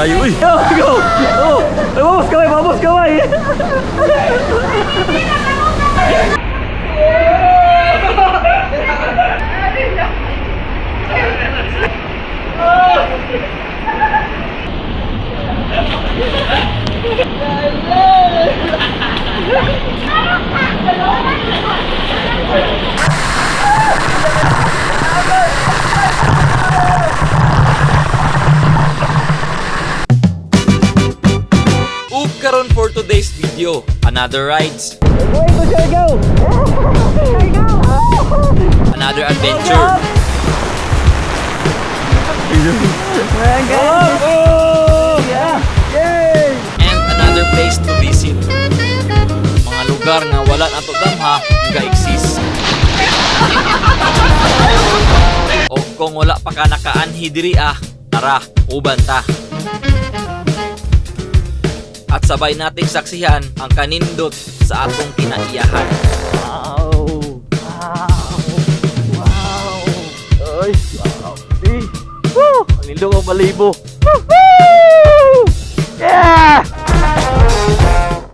Kayo uy. Go, go. Oh, ay, vamos kamay, vamos kamay. Ug karon for today's video, another rides, Going to Siargao. Another adventure, Oh, yeah. Yay! And another place to visit. Mga lugar nga wala nato damha nga exist. O kung wala pa ka nakaanhi diri ah, tara, uban ta. At sabay nating saksihan ang kanindot sa atong kinaiyahan. Wow! Wow! Wow! Ay, wow! Di! Woo! Ang nindot ang balibo. Woohoo! Yeah!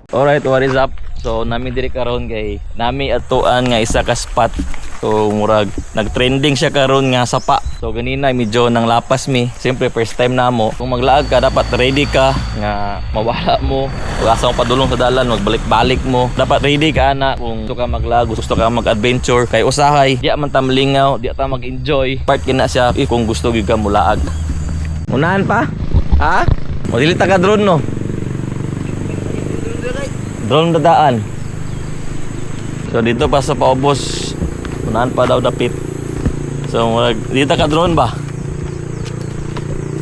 Alright, what is up? So nami diri karon kay nami atuan nga isa ka spot. So murag nagtrending siya karon nga sapa. So ganina medyo nang lapas mi. Siyempre first time namo. Kung maglaag ka dapat ready ka nga mawala mo. Kung asa mo padulong sa dalan magbalik-balik mo. Dapat ready ka ana kung gusto ka maglaag, gusto ka mag-adventure kay usahay di man ta malingaw, di ta mag-enjoy. Part kina siya if kung gusto gyud ka mulaag. Unahan pa? Ha? Mo dili ta ka drone no. Drone dadaan. So dito pa sa paubos, unahan pa daw dapit. So murag dito ka drone ba?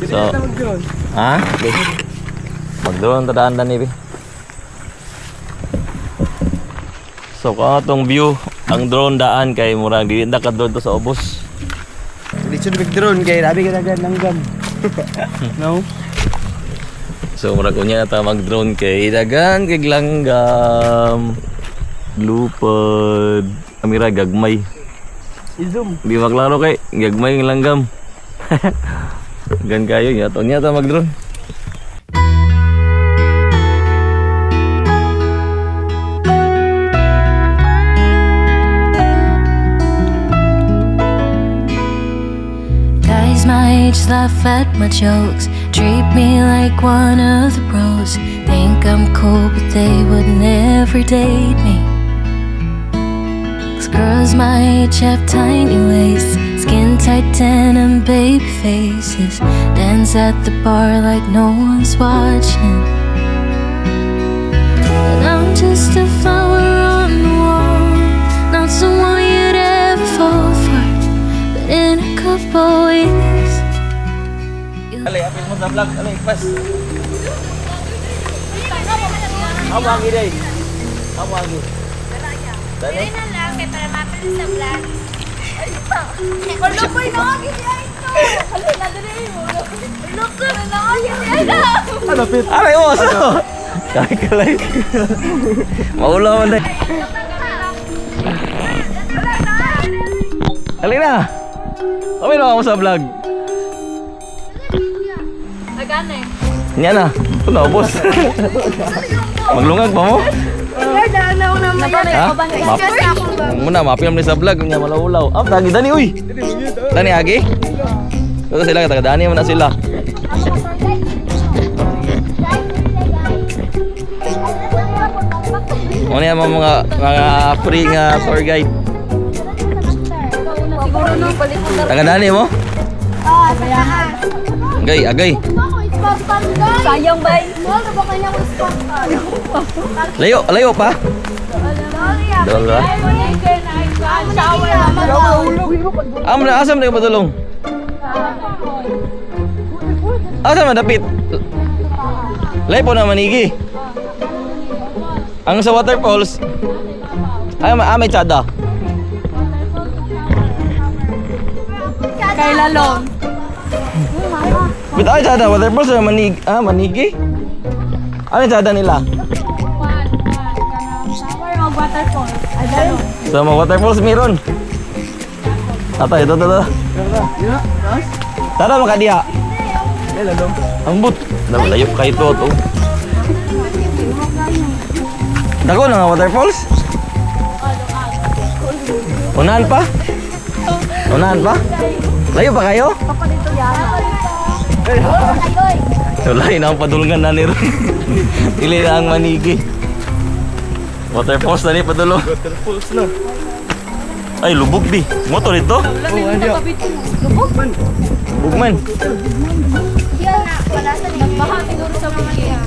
So, ha? Okay. Mag-drone dadaan dan ni. So kung atong view, ang drone daan kay murag dili na ka drone to sa ubos. Lechon big drone kay rabi ka dagan langgam. No? So murag unya na ta mag-drone kay dagan kay langgam. Lupad. Kamera gagmay. I-zoom. Di maklaro kay gagmay ang langgam. Gan kayo nya to nya ta mag-drone. Guys my age laugh at my jokes, treat me like one of the bros. Think I'm cool, but they would never date me. 'Cause girls my age have tiny waists, skin tight tan and baby faces. Dance at the bar like no one's watching. And I'm just a flower on the wall, not someone you'd ever fall for. But in a couple weeks, you'll Alay, apil mo sa vlog. Alay, pas. Amo agi day. Amo agi. Dani. na lang kay para mapil sa vlog. Wala po yung nakagin niya ito. Wala na dali mo. Look ko na nakagin niya ito. Aray mo so. Kakalay. Maulaw man day. Alay na. Kami na ako sa vlog. Agane. Nya na. Ito na, ubos. Maglungag pa mo? Ha? Map muna, mapilm ni sa vlog. Nya malaulaw. Ah, tagi dani uy. Dani agi? Ito sila, taga dani man na sila. Ano yan mga mga mga free nga tour guide. Siguro no, balik ko Taga dani mo? Agay, agay. Sayang bay. Layo, layo pa. Dola. Amo na asam na padulong. Asa man dapit? Layo po na manigi. Ang sa waterfalls. Ay, may tsada. Kay Lalong. Bit ay tsada waterfalls sa manig ah manigi. Ano yung tsada nila? Shower o waterfall. Ay, Lalong. Sa mga waterfalls meron. Tata, ito, ito, ito. Tara, makadiha. Ambot. Layo kayo to to. Dako na nga waterfalls. Unahan pa? Unahan pa? Layo pa kayo? Wala na ang padulngan na ni Ron. Ili na ang manigi. Waterfalls na ni padulong. Waterfalls na. Ay, lubog di. Motor ito? Oh, ano? Bugman. Wala sa Nagbaha siguro sa mga.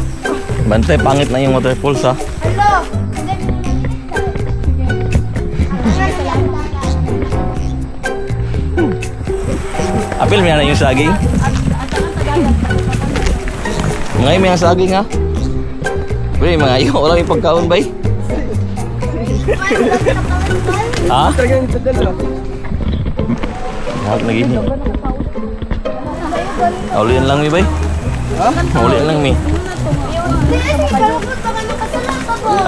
Bantay, pangit na yung waterfalls ha. Hello. Apil, may na yung saging. Mga may ang saging ha. Uy, mga iyo, wala yung pagkaon bay. Ha? Talaga yung dala. Hawak na gini. Ulian lang mi bay. Ha? Ulian lang mi.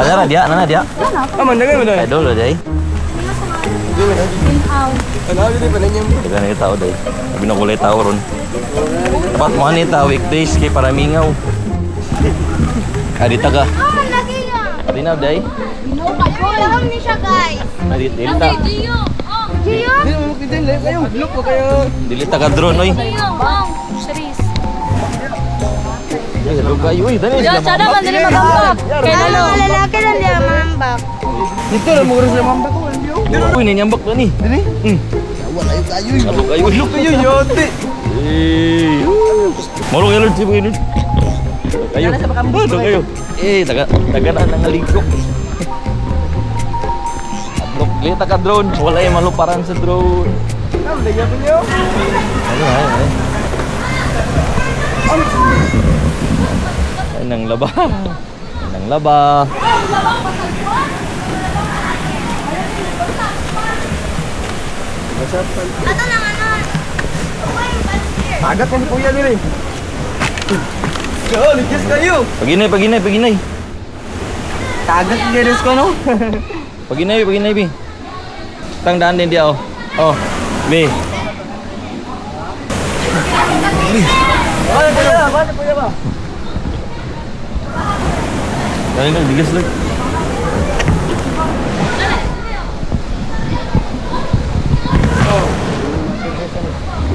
Ano dia? Nana dia? Ah, mandagan mo na. Ay, dolo day. Ano, dito pa na niya. Daga na yung tao day. Sabi na kulay tao ron. Dapat mo ani ta weekdays kay para mingaw. Adita ka. Ah, lagi yan. Di na day. Alam ni siya, guys. Adi dilita. Gio. Gio? Dili mo makita layo kayo. Look ko kayo. Dilita ka drone oy. Gio. Bang. Series. Ay, kayo oy. Dali sila. Sana man dili magambak. Kay lalo. Lalaki lang diya mambak. Dito lang mo sa mamba ko. Uy, ninyambak to ni. Dili? Hmm. Wala yung kayo. Adlok kayo. Look kayo yote. Eh. Moro kayo Lord, sige Lord. Kayo. Adlok kayo. Eh, taga taga na nang ligo. Adlok, lita ka drone. Wala yung maluparan sa drone. Kam lagi ko niyo. Ano ay ay. Ay nang laba. Ay, nang laba. Ato lang ano. Agat ni kuya dili. Yo, ligis kayo. Paginay, paginay, paginay. Tagat giris ko no. Paginay, paginay bi. Tang daan din dia oh. Oh, bi. Wala kuya, wala kuya ba? Dali lang, bigas lang.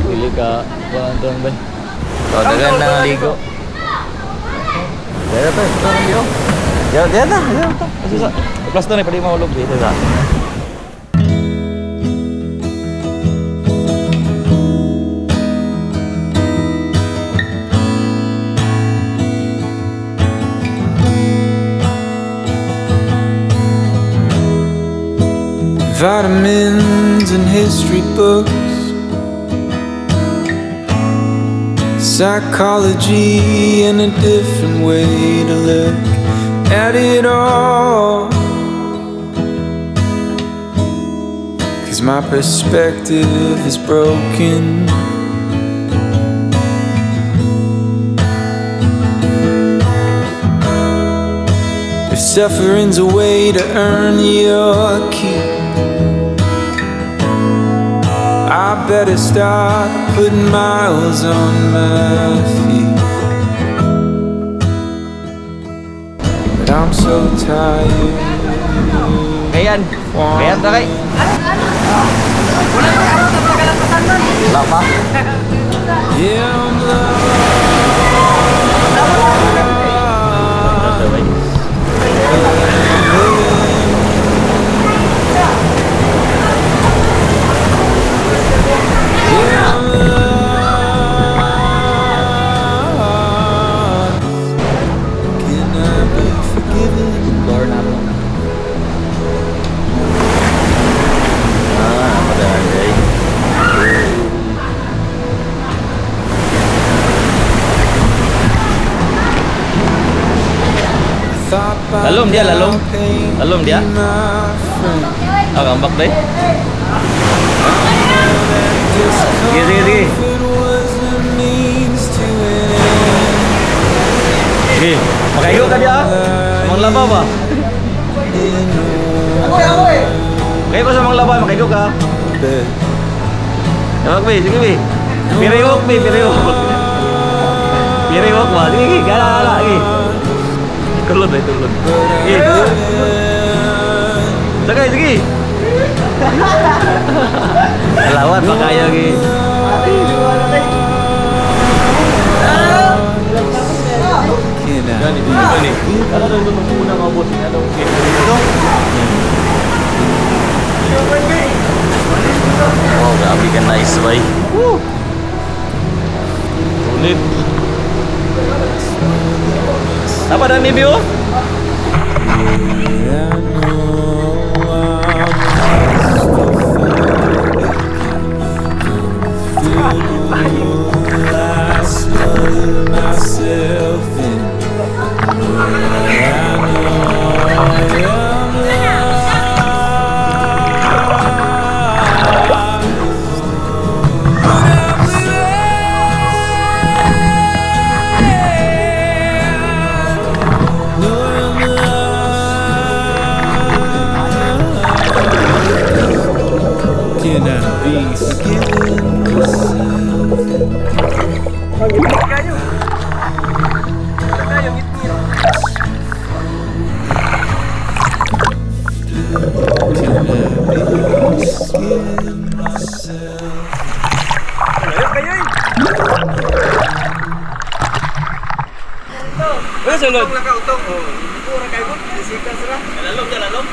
Pili ka, kuhaan to ba? So, dagan na nga ligo. Daya to, ito lang dito. Daya, daya na, daya to. Kasi sa, plus to na, pwede mahulog dito sa. Vitamins and history books, psychology and a different way to look at it all. 'Cause my perspective is broken. If suffering's a way to earn your keep, I better start putting miles on my feet. But I'm so tired. Kayan. Kayan ta kay. Wala pa. Yeah, I'm lost. Yeah, I'm lost. Can I be forgiven? Explore na mo. Ah, madagay. Thought by Lalom dia, lalom. now pain Lalom dia. be my friend. Ah, kambak deh. Sige, sige, sige. Discomfort was a means to an end. Sige. Makaigo ka diya. Sa mga laba ba? Kayo ko sa mga laba, makaigo ka. Bed. Tawag be, sige be. Piriwok be, piriwok. Kiri mo ba? Sige, gala gala sige. Tulod ay tulod. Sige. Sakay, sige. Alawan pa kayo gi. Can I Gani, gani. Ano daw itong una mga boss? Ano? Ito? Wow, grabe ka nice, bay. Woo! Sulit. Apa dah ni, Bio? I know I'm comfortable. I smother myself in. I know I'm lost, but I'm glad. No, I'm lost. Can I be forgiven myself? Can I be forgiven myself? Wala sulod. Nakautong oh. Pura kayo mo. Sikas ra. Lalom, lalom.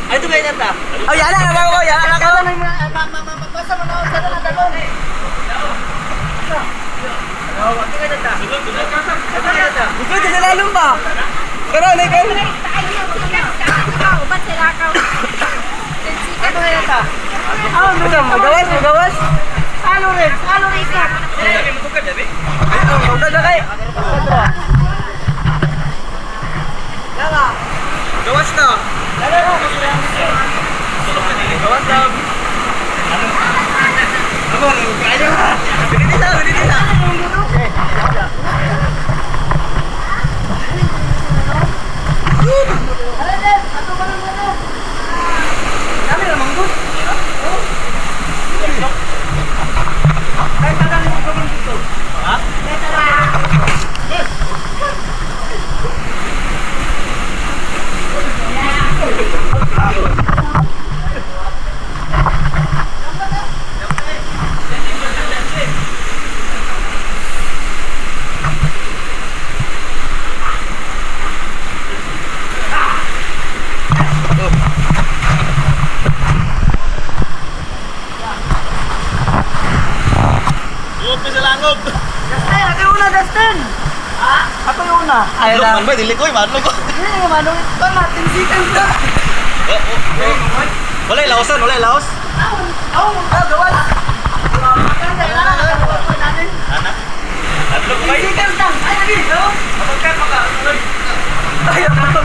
Ay, ito kayo nata. Oh, yana na ako, yana na ako. Ikaw dyan sa lalong ba? Karon, ikaw. Ubat sila ka. Ito kayo nata. Ah, magawas, magawas. Salo rin, salo rin ka. Ay, oh, na kay. Gawas na. Gawas na. Ano? Kayo. Binili na, binili na. Lupi sa langob. Justin, ako yung una, Justin. Ako yung una. Ay, Madlok man ba? Dili ko, madlok ko. Hindi, manong ito natin sikan ka. Wala laosan, wala laos. Oh, gawas. Madlok ba? Sikan lang. Ay, lagi. Oh. Ay, ako.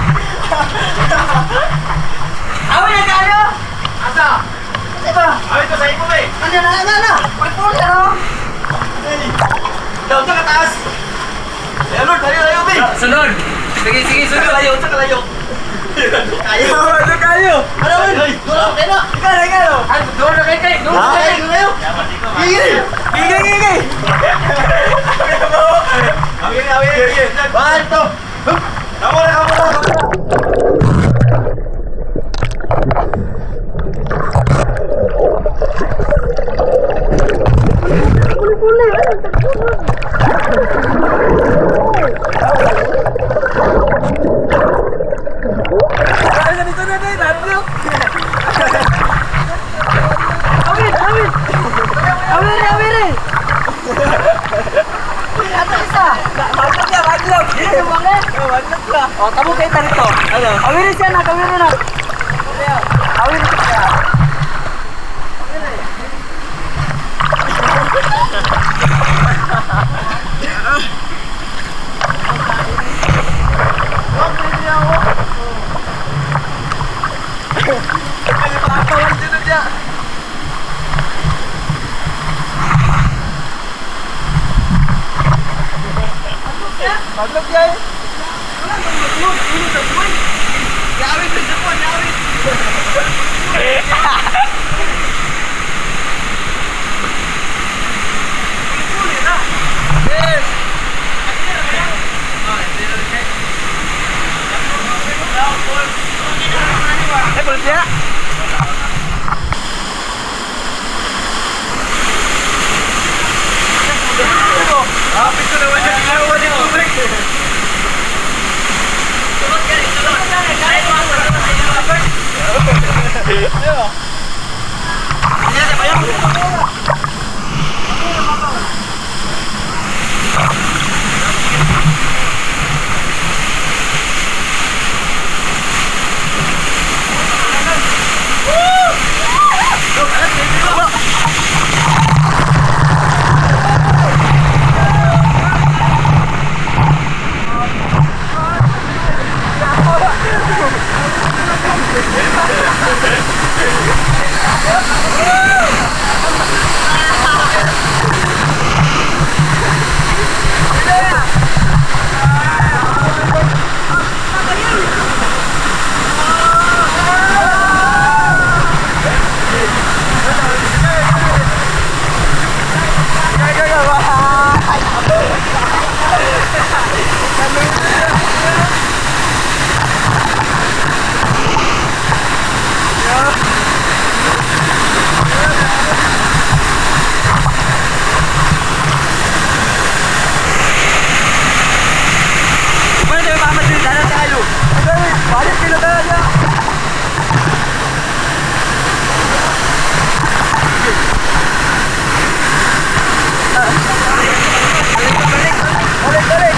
Awi na kayo. Asa? Asa ba? Ay, ito sa imo ba eh. Ano na, ano na? Pagpuli, ano? Daw sa kataas. Ay, Lord, tayo tayo, be. Sunod. Sige, sige, Sunod kalayo, sa kalayo. Kayo, ano kayo? Ano man? Duro, kayo na. Ikaw na, ikaw. Ay, duro na kayo, kayo. Duro na kayo, duro kayo. Gigi, gigi, gigi. Awin, awin. One, two. Kamo na, kamo na, kamo na. Awin, awin. Awin, awin. Ato isa. Madlok na, madlok. Ano mga? Madlok na. Oh, tamo kayo tarito. Ano? Awin siya na, awin na. Awin siya. Madlok yan. Yawit sa Japan, yawit. Yes. Pulse ya. Hapit ko naman yung ginawa ni tubig. Wala tayo mamadali na tayo. Balik sila tayo. Balik, balik.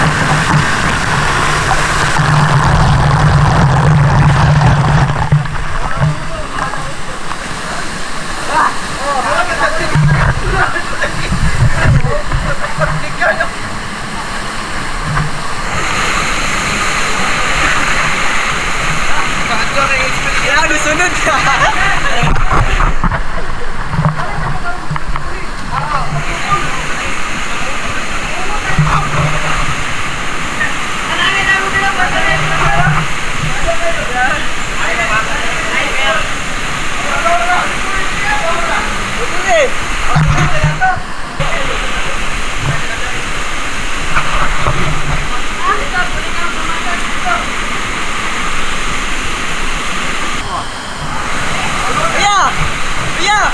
Kailangan sunod ka. Yeah! Yeah!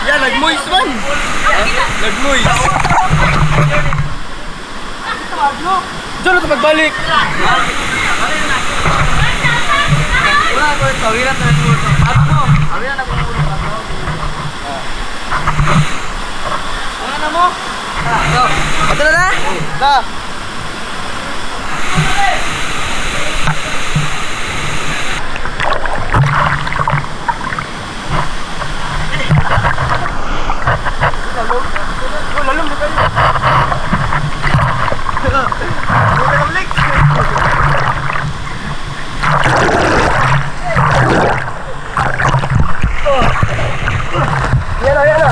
Yeah, nagmoist man. Nagmoist. Diyan na ito pagbalik. Wala ko ito. Tawiran na mo ito. At mo. Tawiran na ko ito. Wala na mo. Ito na na. Ta. Yan o, yan o.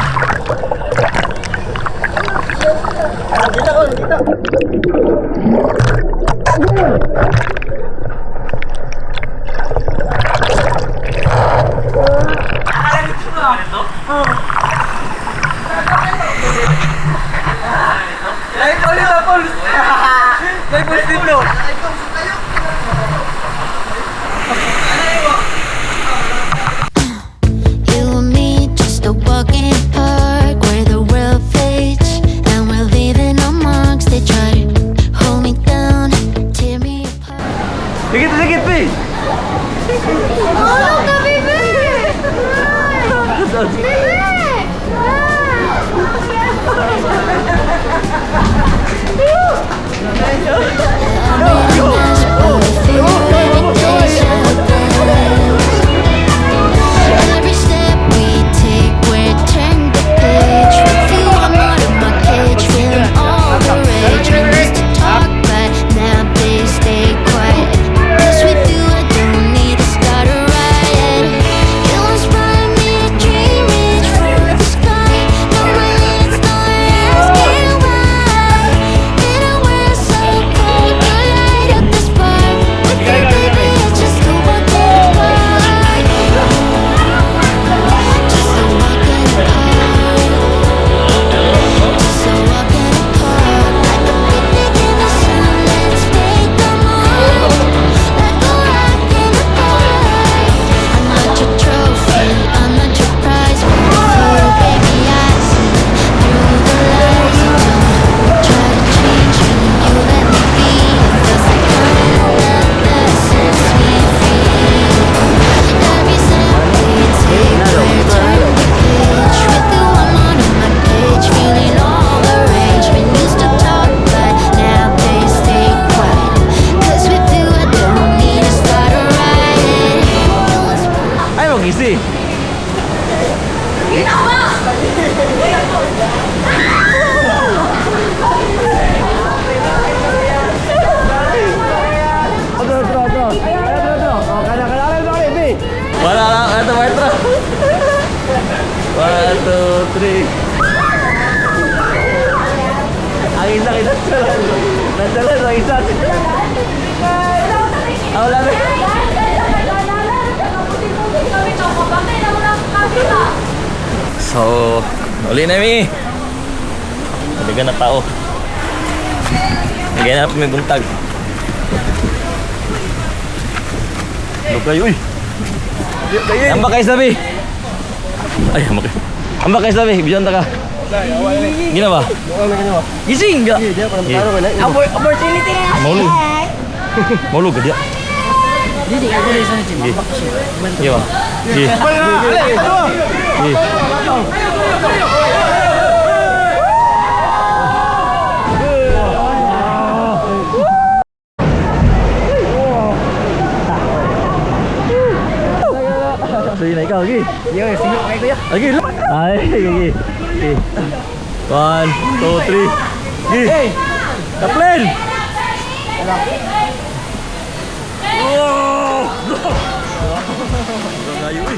Kita ko, kita. Ay, ulit na pulse. May pulse dito. You and me, just a walk in the park where the world fades. I made a mess, but we figure every day's the best. Every step we take, we're turn the page. With you, I'm out of my cage, feeling all the rage. We used to talk, but now they stay quiet. 'Cause with you, I don't need to start a riot. You inspire me to dream, reach for the sky. No minutes, no asking why. In a world so cold, you light up the spark. With you, baby, it's just a walk in the park. Just a walk in the park. Just a walk in the park. Like a picnic in the sun. Let's make a move. Like a walk in the park. I'm not your trophy. I'm not your prize. But with you, baby, I see through the lies. You don't try to change me. You let me be. It feels like I'm in love that sets me free. Every step we take, we're turning the page. With you, I'm out of my cage, feeling all the rage. We used to talk, but now they stay quiet. 'Cause with you, I don't need to start a riot. You inspire Ay, mag-easy. Otro, otro, otro. Otro, otro. Oh, kada, kada, kada, kada, B. Wala lang. Ito, maestro. 1, 2, 3. Ang isa kinatsalan. Natsalan ang isa. Ah, wala na. So, uli na mi. Dagan na tao. Ganap may buntag. Lukay, uy. Amba kay sabi. Ay, amba kay. Amba kay sabi, biyon ta ka. Gina ba? Gising ga. Opportunity na. Maulog. Maulog ka diya. Dili ako rin sa gym. Iya ba? Gi. Gi. Sige na ikaw, gi. Yo, sige kay kuya. Lagi. Ay, gi. Gi. 1, 2, 3. Gi. Kaplin! Wow! Kayo, uy.